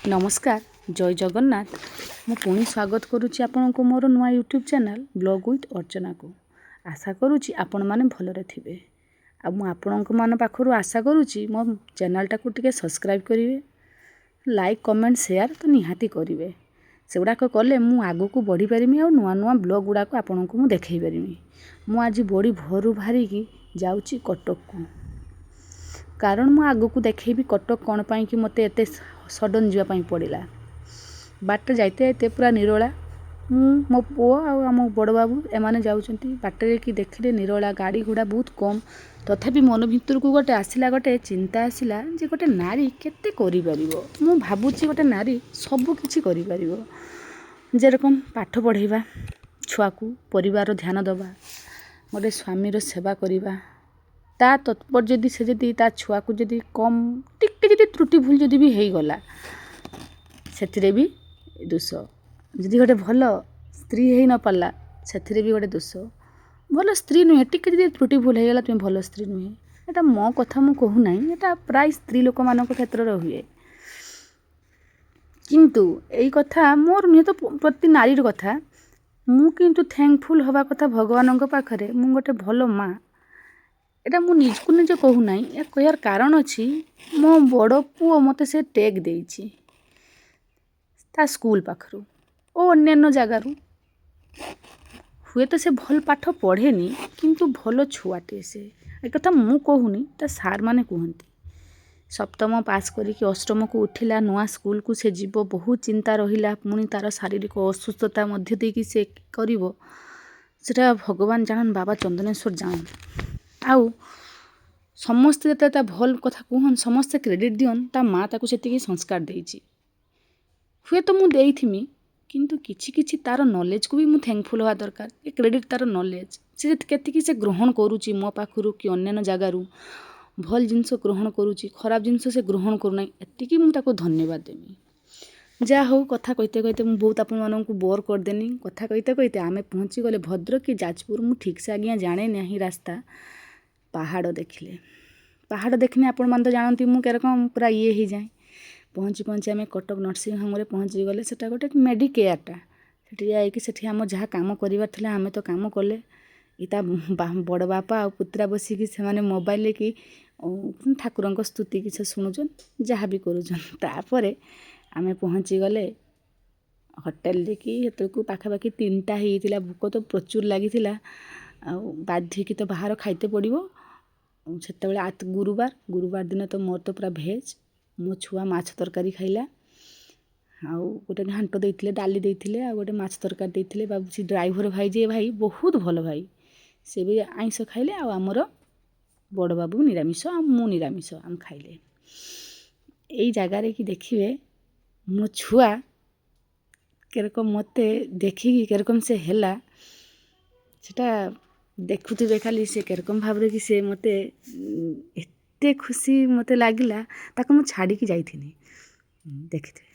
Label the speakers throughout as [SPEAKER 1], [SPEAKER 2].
[SPEAKER 1] ନମସ୍କାର, ଜୟ ଜଗନ୍ନାଥ। ମୁଁ ପୁଣି ସ୍ୱାଗତ କରୁଛି ଆପଣଙ୍କୁ ମୋର ନୂଆ ୟୁଟ୍ୟୁବ୍ ଚ୍ୟାନେଲ୍ ବ୍ଲଗ୍ ୱିଥ୍ ଅର୍ଚ୍ଚନାକୁ। ଆଶା କରୁଛି ଆପଣମାନେ ଭଲରେ ଥିବେ। ଆଉ ମୁଁ ଆପଣଙ୍କ ମାନ ପାଖରୁ ଆଶା କରୁଛି ମୋ ଚ୍ୟାନେଲ୍ଟାକୁ ଟିକେ ସବସ୍କ୍ରାଇବ୍ କରିବେ, ଲାଇକ୍, କମେଣ୍ଟ, ସେୟାର ତ ନିହାତି କରିବେ। ସେଗୁଡ଼ାକ କଲେ ମୁଁ ଆଗକୁ ବଢ଼ିପାରିବି ଆଉ ନୂଆ ନୂଆ ବ୍ଲଗ୍ ଗୁଡ଼ାକ ଆପଣଙ୍କୁ ମୁଁ ଦେଖାଇ ପାରିବି। ମୁଁ ଆଜି ବଡ଼ି ଭୋରୁ ବାହାରିକି ଯାଉଛି କଟକକୁ, କାରଣ ମୁଁ ଆଗକୁ ଦେଖେଇବି କଟକ କ'ଣ ପାଇଁକି ମୋତେ ଏତେ ସଡ଼ନ୍ ଯିବା ପାଇଁ ପଡ଼ିଲା। ବାଟରେ ଯାଇତେ ଯାଇତେ ପୁରା ନିରୋଳା। ମୁଁ, ମୋ ପୁଅ ଆଉ ଆମ ବଡ଼ ବାବୁ ଏମାନେ ଯାଉଛନ୍ତି। ବାଟରେ କି ଦେଖିଲେ ନିରୋଳା, ଗାଡ଼ି ଘୋଡ଼ା ବହୁତ କମ୍। ତଥାପି ମନ ଭିତରକୁ ଗୋଟେ ଆସିଲା, ଗୋଟେ ଚିନ୍ତା ଆସିଲା ଯେ ଗୋଟେ ନାରୀ କେତେ କରିପାରିବ। ମୁଁ ଭାବୁଛି ଗୋଟେ ନାରୀ ସବୁ କିଛି କରିପାରିବ, ଯେରକମ ପାଠ ପଢ଼େଇବା ଛୁଆକୁ, ପରିବାରର ଧ୍ୟାନ ଦେବା, ଗୋଟେ ସ୍ୱାମୀର ସେବା କରିବା। ତା ତତ୍ପର ଯଦି ସେ ଯଦି ତା ଛୁଆକୁ ଯଦି କମ୍ ଟିକେ ଯଦି ତ୍ରୁଟି ଭୁଲ ଯଦି ବି ହେଇଗଲା, ସେଥିରେ ବି ଦୋଷ। ଯଦି ଗୋଟେ ଭଲ ସ୍ତ୍ରୀ ହେଇ ନପାରିଲା, ସେଥିରେ ବି ଗୋଟେ ଦୋଷ। ଭଲ ସ୍ତ୍ରୀ ନୁହେଁ, ଟିକେ ଯଦି ତ୍ରୁଟି ଭୁଲ ହେଇଗଲା, ତୁମେ ଭଲ ସ୍ତ୍ରୀ ନୁହେଁ। ଏଇଟା ମୋ କଥା ମୁଁ କହୁନାହିଁ, ଏଇଟା ପ୍ରାୟ ସ୍ତ୍ରୀ ଲୋକମାନଙ୍କ କ୍ଷେତ୍ରରେ ହୁଏ। କିନ୍ତୁ ଏଇ କଥା ମୋର ନୁହେଁ ତ ପ୍ରତି ନାରୀର କଥା। ମୁଁ କିନ୍ତୁ ଥ୍ୟାଙ୍କଫୁଲ୍ ହେବା କଥା ଭଗବାନଙ୍କ ପାଖରେ, ମୁଁ ଗୋଟେ ଭଲ ମା'। ଏଇଟା ମୁଁ ନିଜକୁ ନିଜେ କହୁନାହିଁ, ଏହା କହିବାର କାରଣ ଅଛି। ମୋ ବଡ଼ ପୁଅ ମୋତେ ସେ ଟେକ୍ ଦେଇଛି ତା ସ୍କୁଲ ପାଖରୁ ଓ ଅନ୍ୟାନ୍ୟ ଜାଗାରୁ। ହୁଏତ ସେ ଭଲ ପାଠ ପଢ଼େନି, କିନ୍ତୁ ଭଲ ଛୁଆଟିଏ ସେ। ଏ କଥା ମୁଁ କହୁନି, ତା ସାର୍ମାନେ କୁହନ୍ତି। ସପ୍ତମ ପାସ୍ କରିକି ଅଷ୍ଟମକୁ ଉଠିଲା, ନୂଆ ସ୍କୁଲକୁ ସେ ଯିବ, ବହୁତ ଚିନ୍ତା ରହିଲା। ପୁଣି ତା'ର ଶାରୀରିକ ଅସୁସ୍ଥତା ମଧ୍ୟ ଦେଇକି ସେ କରିବ, ସେଟା ଭଗବାନ ଜାଣନ୍, ବାବା ଚନ୍ଦନେଶ୍ୱର ଜାଣନ୍। ଆଉ ସମସ୍ତେ ଯେତେବେଳେ ତା ଭଲ କଥା କୁହନ୍, ସମସ୍ତେ କ୍ରେଡ଼ିଟ୍ ଦିଅନ୍, ତା ମା' ତାକୁ ସେତିକି ସଂସ୍କାର ଦେଇଛି। ହୁଏତ ମୁଁ ଦେଇଥିମି, କିନ୍ତୁ କିଛି କିଛି ତା'ର ନଲେଜକୁ ବି ମୁଁ ଥ୍ୟାଙ୍କଫୁଲ୍ ହେବା ଦରକାର। ଏ କ୍ରେଡ଼ିଟ୍ ତା'ର ନଲେଜ, ସେ କେତିକି ସେ ଗ୍ରହଣ କରୁଛି ମୋ ପାଖରୁ କି ଅନ୍ୟାନ୍ୟ ଜାଗାରୁ, ଭଲ ଜିନିଷ ଗ୍ରହଣ କରୁଛି, ଖରାପ ଜିନିଷ ସେ ଗ୍ରହଣ କରୁନାହିଁ, ଏତିକି ମୁଁ ତାକୁ ଧନ୍ୟବାଦ ଦେବି। ଯାହା ହଉ, କଥା କହିତେ କହିତେ ମୁଁ ବହୁତ ଆପଣମାନଙ୍କୁ ବୋର୍ କରିଦେନି। କଥା କହିତେ କହିତେ ଆମେ ପହଞ୍ଚିଗଲେ ଭଦ୍ରକ କି ଯାଜପୁର, ମୁଁ ଠିକ୍ସେ ଆଜ୍ଞା ଜାଣେ ନାହିଁ ରାସ୍ତା। ପାହାଡ଼ ଦେଖିଲେ, ପାହାଡ଼ ଦେଖିଲେ ଆପଣମାନେ ତ ଜାଣନ୍ତି ମୁଁ କେରକମ ପୁରା ଇଏ ହେଇଯାଏ। ପହଞ୍ଚି ପହଞ୍ଚି ଆମେ କଟକ ନର୍ସିଂହୋମ୍ରେ ପହଞ୍ଚିଗଲେ। ସେଟା ଗୋଟେ ମେଡ଼ିକେୟାରଟା। ସେଠି ଯାଇକି ସେଠି ଆମ ଯାହା କାମ କରିବାର ଥିଲା ଆମେ ତ କାମ କଲେ। ଏ ତା ବଡ଼ ବାପା ଆଉ ପୁତୁରା ବସିକି ସେମାନେ ମୋବାଇଲରେ କି ଠାକୁରଙ୍କ ସ୍ତୁତି କିଛି ଶୁଣୁଛନ୍, ଯାହା ବି କରୁଛନ୍। ତାପରେ ଆମେ ପହଞ୍ଚିଗଲେ ହୋଟେଲରେ କି ସେତେବେଳକୁ ପାଖାପାଖି 3ଟା ହେଇଯାଇଥିଲା। ଭୋକ ତ ପ୍ରଚୁର ଲାଗିଥିଲା, ଆଉ ବାଧ୍ୟ ହେଇକି ତ ବାହାର ଖାଇତେ ପଡ଼ିବ। ସେତେବେଳେ ଗୁରୁବାର, ଗୁରୁବାର ଦିନ ତ ମୋର ତ ପୁରା ଭେଜ୍। ମୋ ଛୁଆ ମାଛ ତରକାରୀ ଖାଇଲା, ଆଉ ଗୋଟେ ଘାଣ୍ଟ ଦେଇଥିଲେ, ଡାଲି ଦେଇଥିଲେ, ଆଉ ଗୋଟେ ମାଛ ତରକାରୀ ଦେଇଥିଲେ। ବାବୁ ସେ ଡ୍ରାଇଭର ଭାଇ ଯିଏ, ଭାଇ ବହୁତ ଭଲ ଭାଇ, ସେ ବି ଆଇଁଷ ଖାଇଲେ। ଆଉ ଆମର ବଡ଼ ବାବୁ ନିରାମିଷ ଆଉ ମୁଁ ନିରାମିଷ, ଆମେ ଖାଇଲେ। ଏଇ ଜାଗାରେ କି ଦେଖିବେ ମୋ ଛୁଆ କେରକମ ମୋତେ ଦେଖିକି କେରକମ ସେ ହେଲା, ସେଟା ଦେଖୁଥିବେ ଖାଲି ସେ କେରକମ ଭାବରେ କି ସେ ମୋତେ ଏତେ ଖୁସି ମୋତେ ଲାଗିଲା, ତାକୁ ମୁଁ ଛାଡ଼ିକି ଯାଇଥିଲି, ଦେଖିଥିବେ।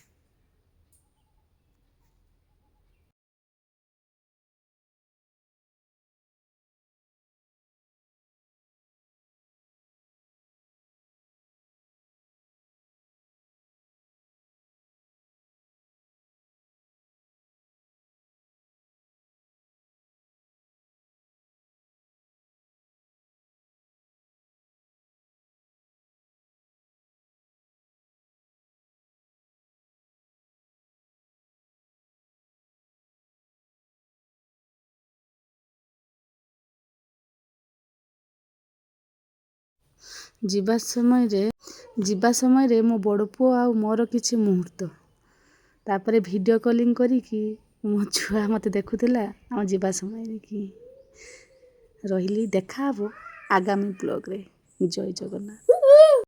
[SPEAKER 1] ଯିବା ସମୟରେ ଯିବା ସମୟରେ ମୋ ବଡ଼ ପୁଅ ଆଉ ମୋର କିଛି ମୁହୂର୍ତ୍ତ, ତାପରେ ଭିଡ଼ିଓ କଲିଂ କରିକି ମୋ ଛୁଆ ମୋତେ ଦେଖୁଥିଲା ଆମ ଯିବା ସମୟରେ କି। ରହିଲି, ଦେଖା ହେବ ଆଗାମୀ ବ୍ଲଗ୍ରେ। ଜୟ ଜଗନ୍ନାଥ।